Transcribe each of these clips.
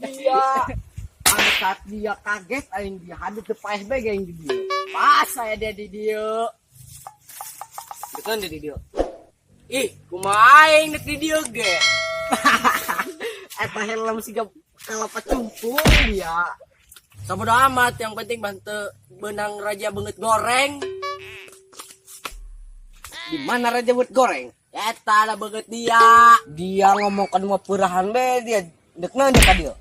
Dia angkat dia kaget aing dia hadut teu paeh bae aing di dieu. Pas saya dia di dieu. Betul di dieu. Ih, kumaha aing dek di dieu ge. Eta helm siga kalapa cumpung dia. Sabodo amat, yang penting bante benang raja beungeut goreng. Di mana raja beungeut goreng? Eta lah beungeut dia. Dia ngomong ka nu purahan be dia dek naon dia ka dieu.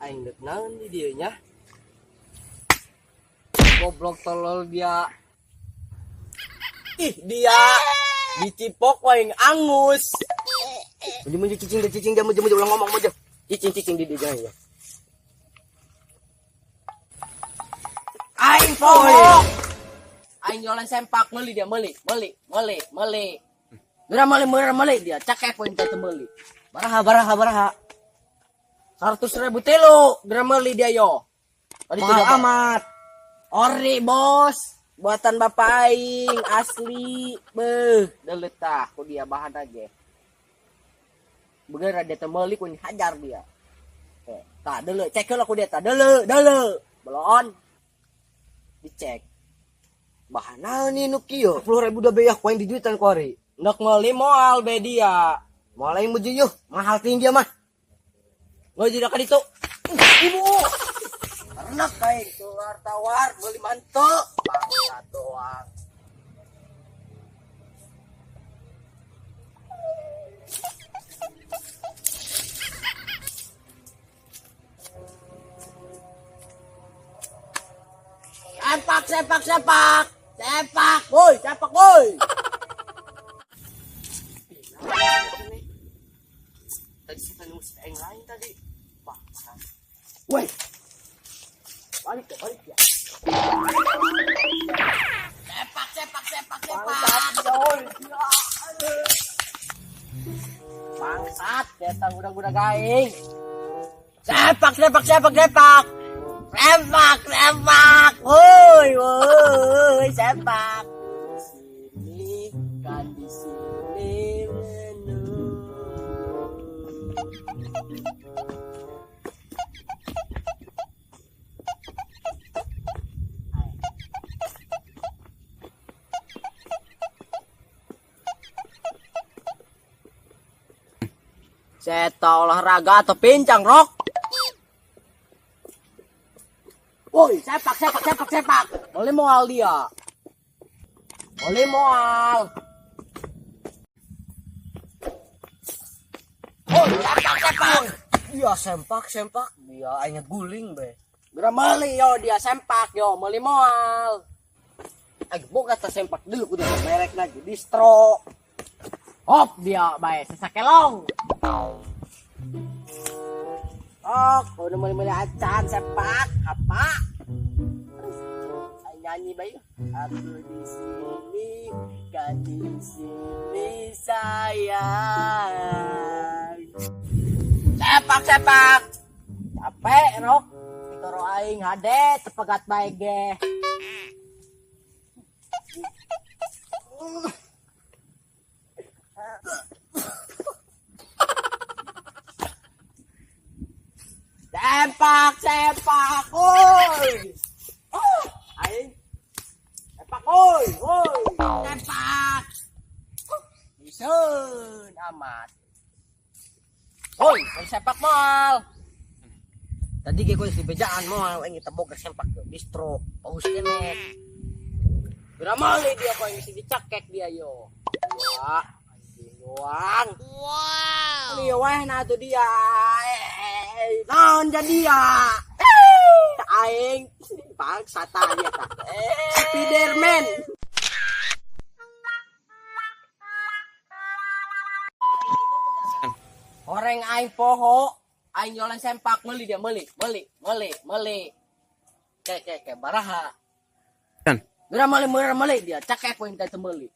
Aing dek naon di dieu nya? Goblok tolol dia. Ih, dia dicipok waing angus. Maju cicing dia cicing dia maju maju ulang ngomong maju. Cicing cicing di dia ya. Aing poho. Aing jualan sempak meuli dia meuli, meuli, meuli, meuli. Geura meuli meuli meuli dia cakek poin teh meuli. Baraha baraha baraha. 100.000 tilu geura meuli dia yo. Tadi mahal amat. Ori bos, buatan bapak aing asli. Beuh, deuleut tah ku dia bahan aja. Begeura dia teh meuli ku hajar dia. Tah deuleu cek heula ku dia tah deuleu deuleu. Belon. Dicek. Bahan naon ieu nu kieu? 10.000 da beah ku aing diduitan ku ari. Ndek meuli moal be dia. Moal aing meujeuh yeuh, mahal teuing dia mah. Geus ka ditu. Ibu. Karena aing keluar tawar meuli manteu. Bangsa doang. Sepak, sepak, sepak. Sepak, woi, sepak, woi. Tadi saya nunggu si aing lain tadi. Bangsa. Woi. Balik ya, balik ya. Sepak, sepak, sepak, sepak. Bangsat, datang budak-budak aing. Sepak, sepak, sepak, sepak. Sepak, sepak. Woi, woi, sepak. Sini kan di sini menunggu. Seta olahraga atau pincang rok. Woi, sepak, sepak, sepak, sepak. Boleh moal dia. Boleh moal. Woi, sepak, sepak. Dia sempak, sempak. Dia aingnya guling be. Geura meuli yo dia sempak yo, meuli moal. Aing boga tah sempak dulu kudu merek lagi distro. Hop dia bae sesakelong. Oh, udah meuli-meuli acan sepak apa? Aing nyanyi bae. Aku di sini, kan di sini sayang. Sepak sepak. Capek rok. Ditoro aing hade tepegat bae ge. Sepak, sepak, woi. Oh, aing. Sepak, woi, woi. Sepak. Biseun amat. Woi, sepak moal. Tadi ge ku dibejaan moal aing tebok sempak ke distro, paus kenek. Geura meuli dia kok geus dicekek dia yo. Wah, anjing doang. Wow. Lieu weh nah tuh dia. Naon jadi ya? Aing bangsa tah dia tah. Spiderman. Horeng aing poho, aing jualan sempak meuli dia meuli, meuli, meuli, meuli. Kek kek kek baraha. Geura meuli meuli meuli dia cakek poin teh meuli.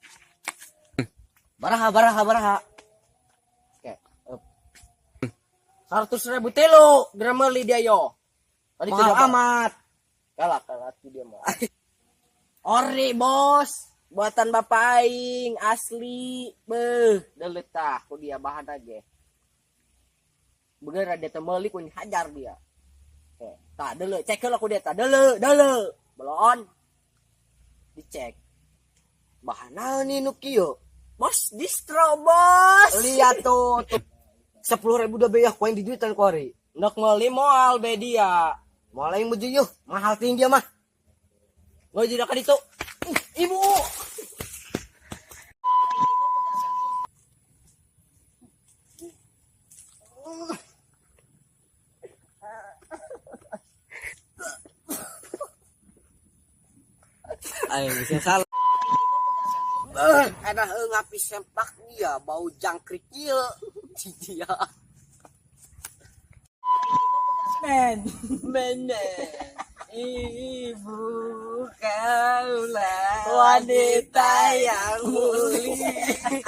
Baraha baraha baraha. Kek. 100.000 tilu geura meuli dia yo. Tadi mahal amat. Kalah kalah dia mah. Ori bos, Buatan bapak aing asli. Beuh, deuleu tah ku dia bahan aja. Bener dia teh meuli ku hajar dia. Oke, tah deuleu, cek heula ku dia tah deuleu, deuleu. Belon. Dicek. Bahan naon nu kieu? Bos distro bos. Lihat tuh, tuh. 10.000 udah bayar ku aing dijuitan ku ari. Ndek meuli moal be dia. Moal aing meujeuh yeuh, mahal tinggi dia mah. Ngeuji ka ditu. Ibu. Aing bisa salah. Enak ngapi sempak dia bau jangkrik ieu. Dia. Men, men, ibu kaulah wanita yang mulia.